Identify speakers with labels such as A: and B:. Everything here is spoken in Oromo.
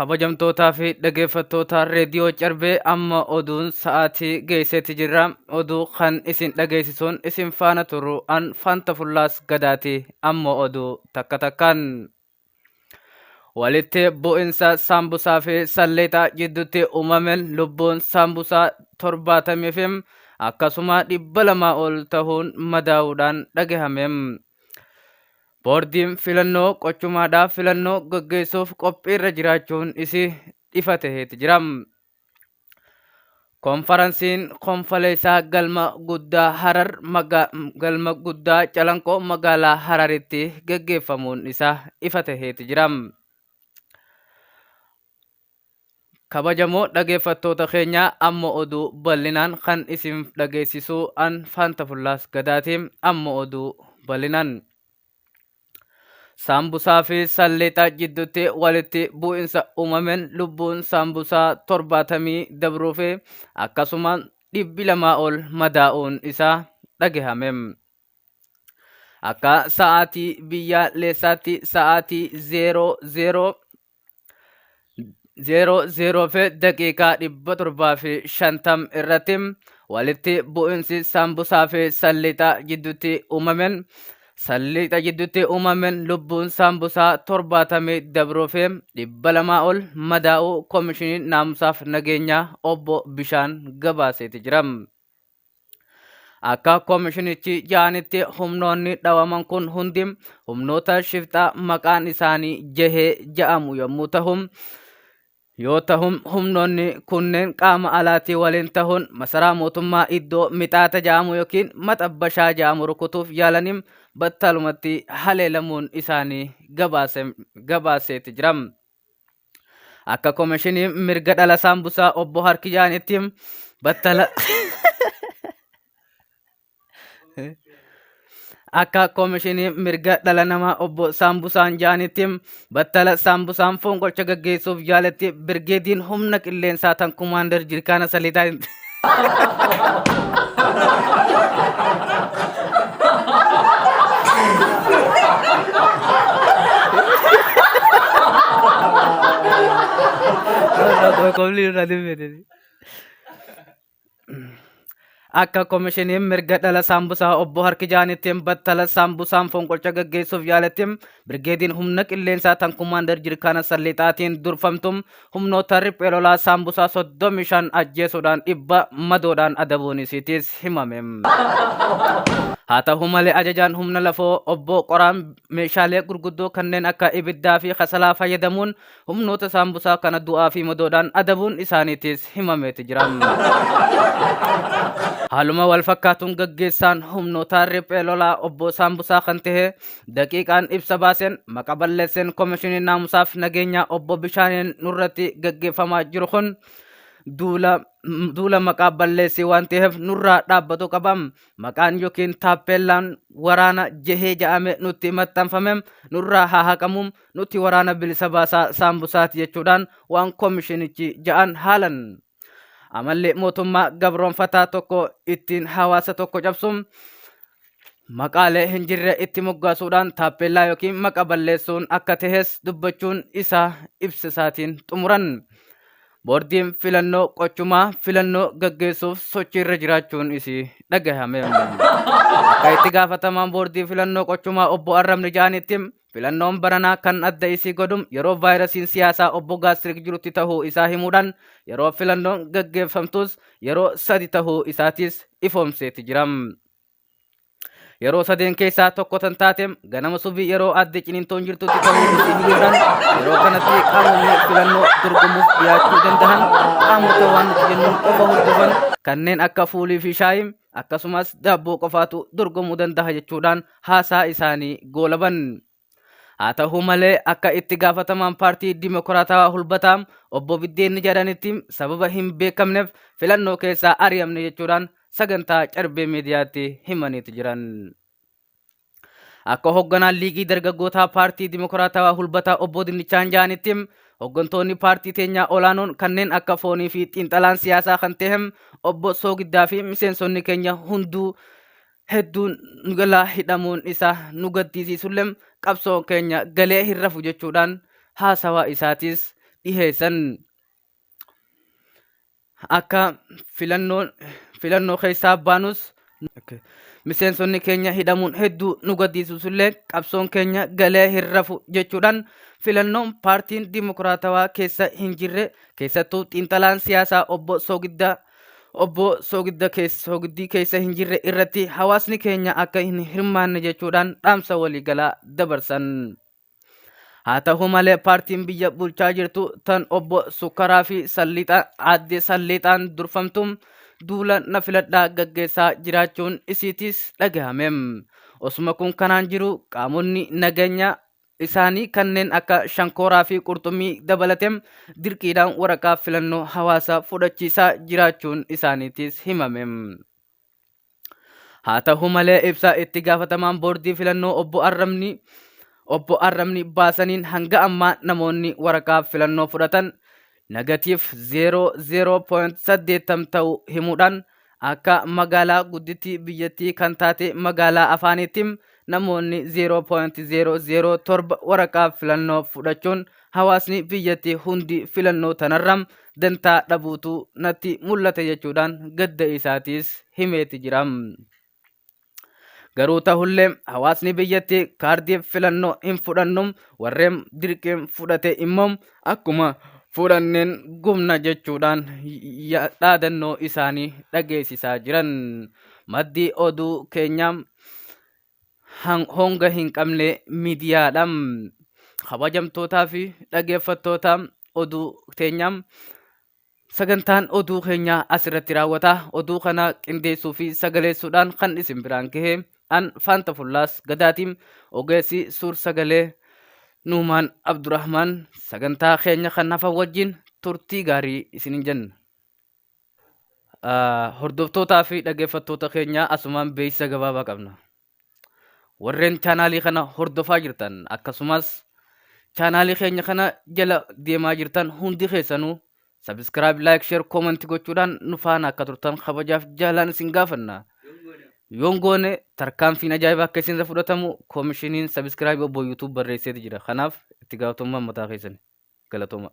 A: Kabajamtootaa fi dhaggeeffattoota Reediyoo Carbee amma oduun sa'aatii geesseetti jirra. Oduu kan isin dhageessisuun isin faana turu an Fanta Fullaas Gadaati. Amma oduu takka takkaan. Walitti bu'insa saambusaa fi salleexaa jidduutti uumameen lubbuun saambusaa 70 fi akkasuma 200 ol tahuun madaa'uudhaan dhagahame. Boordiin filannoo qochumaadhaa filannoo gaggeessuuf qophiirra jiraachuun isii ifa taheeti jira. Konfaransiin konfaleessaa galma guddaa Harar galma guddaa Calanqoo magaalaa Hararitti gaggeeffamuun isaa ifa taheeti jira. Kabajamoo dhageeffattoota keenya amma oduu bal'inaan kan isin dhageessisuu an Faanta Fullaas Gadaati amma oduu bal'inaan. Saambusaa fi salliixa jidduutti walitti bu'insa uumameen lubbuun saambusaa 70 dabruu fi akkasuma 200 ol madaa'uun isaa dhagahame. Akka sa'aatii biyya leessaatti sa'aatii 00 00 fi daqiiqaa 750 irratti walitti bu'insi saambusaa fi salliixa jidduutti uumameen salliixa jidduutti uumameen lubbuun saambusaa 70 dabruu fi 200 ol madaa'uu koomishiniin naamusaaf nageenyaa obbo Bishaan gabaaseeti jira. Akka komishinichi ja'anitti humnoonni dhawaman kun hundi humnoota shifxaa maqaan isaanii jehee ja'amu yommuu tahu yoo tahu humnoonni kunneen qaama alaatii waliin tahuun masaraa mootummaa iddoo mixaata ja'amu yookiin maxabbashaa ja'amu rukutuuf yaalanii battalumatti haleelamuun isaanii gabaaseeti jira. Akka komishinii mirga dhala saambusaa obbo Harkiyyaanitti battala Akka komishinii mirga dhala namaa obbo Saambusaan ja'anitti battala Saambusaan fonqolcha gaggeessuuf yaaletti birgeediin humna qilleensaa tan kumaandar Jirkaana Saliitaa Koblii irraa dubbate. Akka komishiniin mirga dhala saambusaa obbo Harkijaanitti battala saambusaan fonqolcha gaggeessuuf yaaletti birgeediin humna qilleensaa tan kumaandar Jirkaana Salliixaatiin durfamtu humnoota riphee lolaa saambusaa 35 ajjeesuudhaan 100 madoodhaan adabuun isiitiis himame. Haa ta'u malee ajajaan humna lafoo obbo Qoraan meeshaalee gurguddoo kanneen akka ibiddaa fi kasalaa fayyadamuun humnoota saambusaa kana du'aa fi madoodhaan adabuun isaaniitiis himameeti jira. Haaluma wal fakkaatuun gaggeessaan humnoota riphee lolaa obbo Saambusaa kan ta'e daqiiqaan ibsa baaseen maqa balleesseen komishinii naamusaaf nageenyaa obbo Bishaaniin nurratti gaggeeffamaa jiru kun duula duula maqaa balleessii waan ta'eef nurraa dhaabbatu qaba. Maqaan yookiin taappeellaan waraana jehee ja'ame nutti maxxanfame nurraa haa haqamu nuti waraana bilisa baasaa saambusaati jechuudhaan waan komishinichi ja'an haalan. Amalli mootummaa gabroonfataa tokko ittiin hawaasa tokko cabsu maqaalee hin jirre itti moggaasuudhaan taappeellaa yookiin maqa balleessuun akka tahes dubbachuun isaa ibsa isaatiin xumuran. Boordiin filannoo qochumaa filannoo gaggeessuuf sochiirra jiraachuun isii dhagahame. Akka itti gaafatamaan boordii filannoo qochumaa obbo Arrabni ja'anitti Filannoon baranaa kan adda isii godhu yeroo vaayirasiin siyaasaa obbo Gaastirik jirutti tahuu isaa himuudhaan yeroo filannoon gaggeeffamtus yeroo sadi tahuu isaatiis ifoomseeti jira. Yeroo sadeen keessaa tokko tan taate ganama subii yeroo aadde Ciniintoon jirtutti tahuu isii himuudhaan yeroo kanatti qaamonni filannoo dorgomuuf dhiyaachuu dandahan qaamota waan nuti jennuun qofa hordofan kanneen akka fuulii fi shaayii akkasumas daabboo qofaatu dorgomuu dandaha jechuudhaan haasaa isaanii goolaban. Haa ta'u malee akka itti gaafatamaan paartii Dimokiraatawaa Hulbataa obbo Biddeenni jedhanitti sababa hin beekamneef filannoo keessaa ari'amne jechuudhaan sagantaa Carbee Miidiyaatti himaniitu jiran. Akka hogganaan liigii dargaggootaa paartii Dimokiraatawaa Hulbataa obbo Dinnichaan jedhanitti hoggantoonni paartii teenyaa olaanoon kanneen akka foonii fi xiinxalaan siyaasaa kan ta'e obbo Soogiddaa fi miseensonni keenya hunduu hedduun nu jalaa hidhamuun isaa nu gaddisiisullee qabsoon keenya galee hin rafu jechuudhaan haasawaa isaatis dhiheessan. Akka filannoo keessaa baanus miseensonni keenya hidhamuun hedduu nu gaddisiisullee qabsoon keenya galee hin rafu jechuudhaan filannoon paartiin dimokiraatawaa keessa hin jirre keessattuu xiinxalaan siyaasaa obbo Soogidda obbo Soogidda keessa Soogiddii keessa hin jirre irratti hawaasni keenya akka hin hirmaanne jechuudhaan dhaamsa waliigalaa dabarsan. Haa ta'u malee paartiin biyya bulchaa jirtu tan obbo Sukkaraa fi Salliixaa aadde Salliixaan durfamtu duula na filadhaa gaggeessaa jiraachuun isiitis dhagahame. Osuma kun kanaan jiru qaamonni nageenya isaanii kanneen akka shankooraa fi qurxummii dabalate dirqiidhaan waraqaa filannoo hawaasa fudhachiisaa jiraachuun isaaniitis himame. Haa ta'u malee ibsa itti gaafatamaan boordii filannoo obbo Arramni obbo Arramni baasaniin hanga ammaa namoonni waraqaa filannoo fudhatan negatiif 0.80 ta'u himuudhaan akka magaalaa guddittii biyyattii kan taate magaalaa afaaniitti namoonni 0.007 waraqaa filannoo fudhachuun hawaasni biyyattii hundi filannoo tanarra dantaa dhabuutu natti mul'ate jechuudhaan gadda isaatiis himeeti jira. Garuu tahullee hawaasni biyyattii kaardii filannoo hin fudhannu warreen dirqiin fudhate immoo akkuma fudhanneen gubna jechuudhaan dhaadannoo isaanii dhageessisaa jiran. Maddi oduu keenyaa honga hin qabne miidiyaadha. Kabajamtootaa fi dhaggeeffattoota oduu teenyaa sagantaan oduu keenyaa asirratti raawwata. Oduu kana qindeessuu fi sagaleessuudhaan kan isin biraan gahe an Faanta Fullaas Gadaatiin ogeessi suur sagalee Nuumaan Abdurrahmaan sagantaa keenya kan hafan wajjin turtii gaarii isinin jenna. Hordoftootaa fi dhaggeeffattoota keenya asumaan beeksisa gabaabaa qabna. Warreen chaanaalii kana hordofaa jirtan akkasumas chaanaalii keenya kana jala deemaa jirtan hundi keessanuu sabiskiraayib, laayik, sheer, koomanti gochuudhaan nu faana akka turtan kabajaaf jaalaan isin gaafanna. Yoon goone tarkaanfiin ajaa'ibaa akka isinirra fudhatamu koomishiniin sabiskiraayib obbo YouTube barreesseeti jira. Kanaaf itti gaafatamummaan mataa keessani. Galatooma.